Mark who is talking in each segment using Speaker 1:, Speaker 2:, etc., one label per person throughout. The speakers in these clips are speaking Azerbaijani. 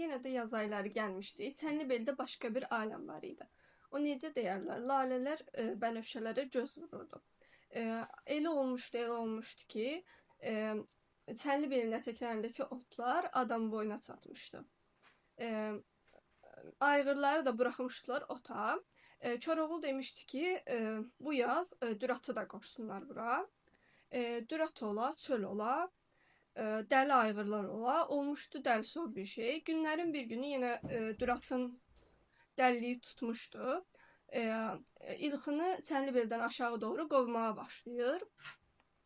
Speaker 1: Yenə də yaz ayları gəlmişdi. Çənlibeldə başqa bir aləm var idi. O necə deyərlər, lalələr bənövşələrə göz vururdu. Elə olmuşdu, elə olmuşdu ki, e, Çənlibelin ətəklərindəki otlar adam boyuna çatmışdı. E, Ayğırları da buraxmışdılar ota. Koroğlu demişdi ki, bu yaz Düratı da qoşsunlar bura. Dürat ola, çöl ola, dəli ayğırlar ola. Olmuşdu dəlisov bir şey. Günlərin bir günü yenə Düratın dəliliyi tutmuşdu. İlxını Çənlibeldən aşağı doğru qovmağa başlayır.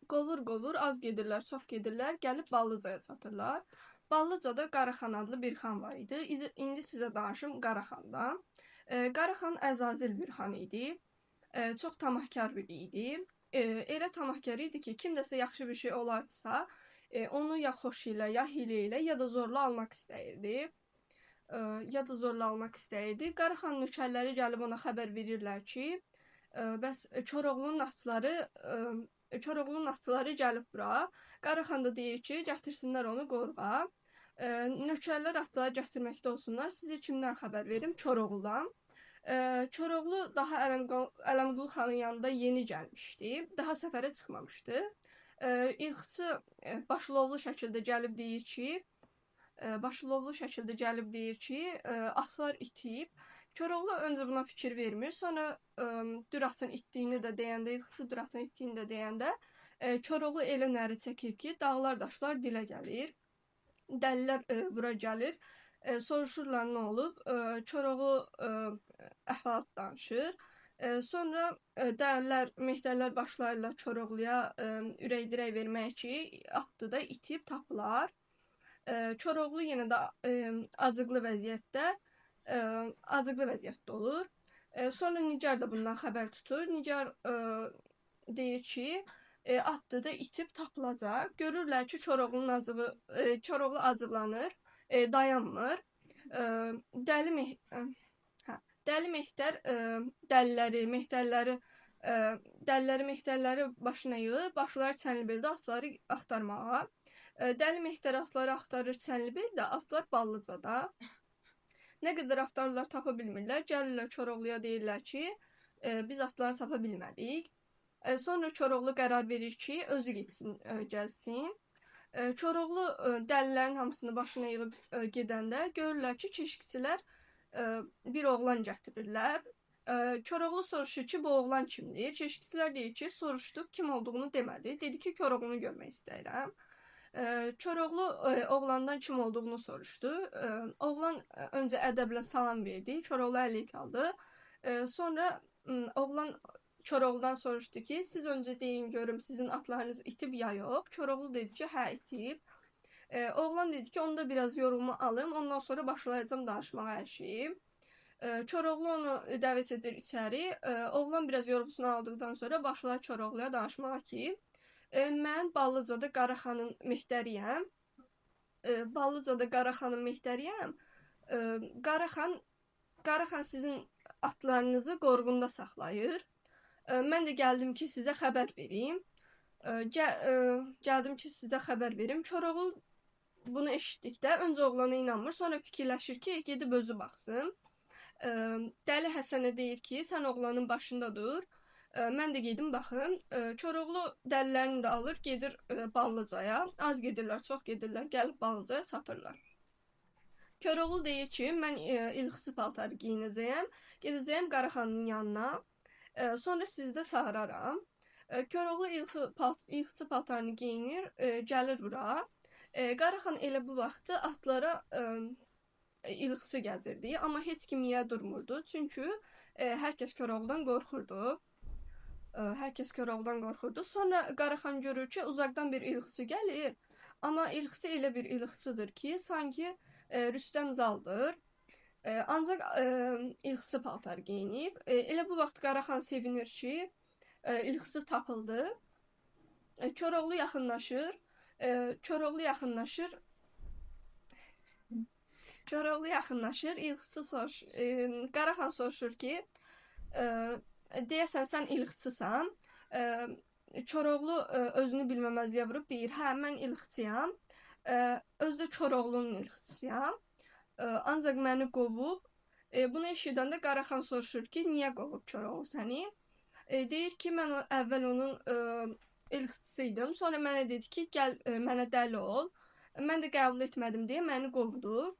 Speaker 1: Qovur, qovur, az gedirlər, çox gedirlər, gəlib Ballıcaya çatırlar. Ballıcada Qaraxan adlı bir xan var idi. İndi sizə danışım Qaraxandan. Qaraxan Əzazil bir xan idi. Çox tamahkar biri idi. Elə tamahkar idi ki, kimdəsə yaxşı bir şey olardısa, onu ya xoş ilə, ya hiylə ilə, ya da zorla almaq istəyirdi. Ya da zorla almaq istəyirdi. Qaraxan nökərləri gəlib ona xəbər verirlər ki, bəs Koroğlunun atları gəlib bura. Qaraxan da deyir ki, gətirsinlər onu qoruğa. Nökərlər atları gətirməkdə olsunlar. Sizə kimdən xəbər verim? Koroğludan. Koroğlu daha Ələmqulu xanın yanında yeni gəlmişdi. Daha səfərə çıxmamışdı. İlxıçı başılovlu şəkildə gəlib deyir ki, atlar itib. Koroğlu öncə buna fikir vermir. Sonra Düratın itdiyini də deyəndə, ilxıçı Düratın itdiyini də deyəndə, Koroğlu elə nəri çəkir ki, dağlar, daşlar dilə gəlir. Dəlilər bura gəlir. Soruşurlar nə olub. Koroğlu əhvalat danışır. Sonra dəlilər, mehtərlər başlayırlar Koroğluya ürək dirək verməyə ki, atdı da itib tapılar. Koroğlu yenə də acıqlı vəziyyətdə olur. Sonra Nigar da bundan xəbər tutur. Nigar deyir ki, atdı da itib tapılacaq. Görürlər ki, Koroğlunun acığı, Koroğlu acıqlanır, dayanmır. Dəli Mehtər dəliləri, mehtərləri, dəliləri, mehtərləri başına yığıb, başlar Çənlibeldə atları axtarmağa. Dəli Mehtər atları axtarır Çənlibeldə, atlar Ballıcada. Nə qədər axtarırlar, tapa bilmirlər. Gəlirlər Koroğluya deyirlər ki, biz atları tapa bilmədik. Sonra Koroğlu qərar verir ki, özü getsin, gəlsin. Koroğlu dəlilərin hamısını başına yığıb gedəndə görürlər ki, keşikçilər bir oğlan gətirirlər. Koroğlu soruşur ki, bu oğlan kimdir? Keşikçilər deyir ki, soruşduq, kim olduğunu demədi. Dedi ki, Koroğlunu görmək istəyirəm. Koroğlu oğlandan kim olduğunu soruşdu. Oğlan öncə ədəblə salam verdi. Koroğlu əllik aldı. Sonra oğlan Koroğludan soruşdu ki, siz öncə deyin görüm sizin atlarınız itib ya yox. Koroğlu dedi ki, hə itib. Oğlan dedi ki, onda biraz yorumu alım, ondan sonra başlayacağım danışmağa hər şeyi. Koroğlu onu dəvət edir içəri. Oğlan biraz yorumsunu aldıqdan sonra başlayır Koroğluya danışmağa ki, mən Ballıcada Qaraxanın mehtəriyəm. Ballıcada Qaraxanın mehtəriyəm. Qaraxan sizin atlarınızı qorğunda saxlayır. Mən də gəldim ki, sizə xəbər verim. Gəldim ki, sizə xəbər verim. Koroğlu bunu eşitdikdə öncə oğlana inanmır, sonra fikirləşir ki, gedib özü baxsın. Dəli Həsənə deyir ki, sən oğlanın başında dur. Mən də gedim baxım. Koroğlu dəlilərini də alır, gedir Ballıcaya. Az gedirlər, çox gedirlər, gəlib Ballıcaya çatırlar. Koroğlu deyir ki, mən ilxıçı paltarı geyinəcəyəm, gedəcəyəm Qaraxanın yanına. Sonra sizi də çağıraram. Koroğlu ilxıçı paltarını geyinir, gəlir bura. Qaraxan elə bu vaxtı atlara ilxıçı gəzirdi, amma heç kim yiyə durmurdu. Çünki hər kəs Koroğludan qorxurdu. Hər kəs Koroğludan qorxurdu. Sonra Qaraxan görür ki, uzaqdan bir ilxıçı gəlir. Amma ilxıçı elə bir ilxıçıdır ki, sanki Rüstəm Zaldır. Ancaq ilxıçı paltar geyinib. Elə bu vaxt Qaraxan sevinir ki, ilxıçı tapıldı. Koroğlu yaxınlaşır. Koroğlu yaxınlaşır. Koroğlu yaxınlaşır. İlxıçı soruş, Qaraxan soruşur ki, deyəsən sən ilxıçısan. Koroğlu özünü bilməməzliyə vurub deyir, hə mən ilxıçıyam. Özü də Koroğlunun ilxıçısıyam. Ancaq məni qovub. Bunu eşidəndə Qaraxan soruşur ki, niyə qovub Koroğlu səni? Deyir ki, mən əvvəl onun elxçisi idim. Sonra mənə dedi ki, gəl mənə dəli ol. Mən də qəbul etmədim deyə məni qovdu.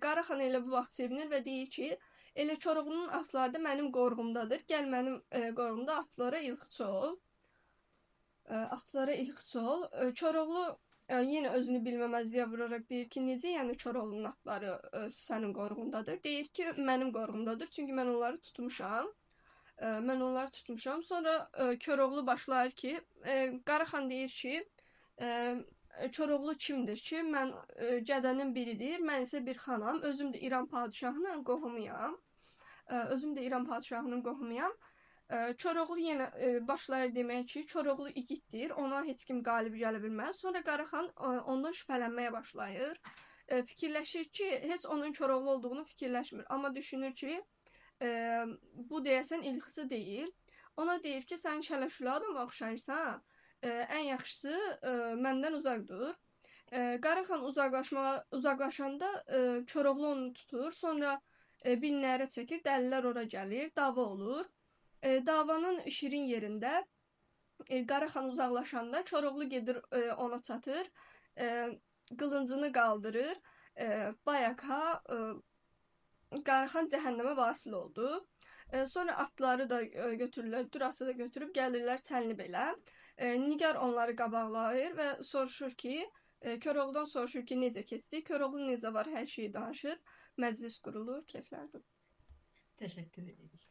Speaker 1: Qaraxan elə bu vaxt sevinir və deyir ki, elə Koroğlunun atları da mənim qorğumdadır. Gəl mənim qorğumda atlara ilxıçı ol. Atlara ilxıçı ol. Koroğlu yenə özünü bilməməzliyə vuraraq deyir ki, necə yəni Koroğlunun atları sənin qorğundadır? Deyir ki, mənim qorğumdadır. Çünki mən onları tutmuşam. Mən onları tutmuşam. Sonra Koroğlu başlayır ki, Qaraxan deyir ki, Koroğlu kimdir ki, mən gədənin biridir, mən isə bir xanam, özüm də İran padşahının qohumuyam. Özüm də İran padşahının qohumuyam. Koroğlu yenə başlayır deməyə ki, Koroğlu igiddir, ona heç kim qalib gələ bilməz. Sonra Qaraxan ondan şübhələnməyə başlayır. Fikirləşir ki, heç onun Koroğlu olduğunu fikirləşmir, amma düşünür ki, bu deyəsən ilxıçı deyil. Ona deyir ki, sən şələşülə adama oxşayırsan. Ən yaxşısı məndən uzaq dur. Qaraxan uzaqlaşanda Koroğlu onu tutur. Sonra bir nərə çəkir, dəlilər ora gəlir, dava olur. Davanın şirin yerində Qaraxan uzaqlaşanda Koroğlu gedir ona çatır, qılıncını qaldırır. Bayaq ha Qaraxan cəhənnəmə vasil oldu. Sonra atları da götürürlər, dür atı da götürüb gəlirlər Çənlibelə. Nigar onları qabaqlayır və soruşur ki, Koroğludan soruşur ki, necə keçdi? Koroğlu necə var, hər şeyi danışır. Məclis qurulur, keyflər durur.
Speaker 2: Təşəkkür edirik.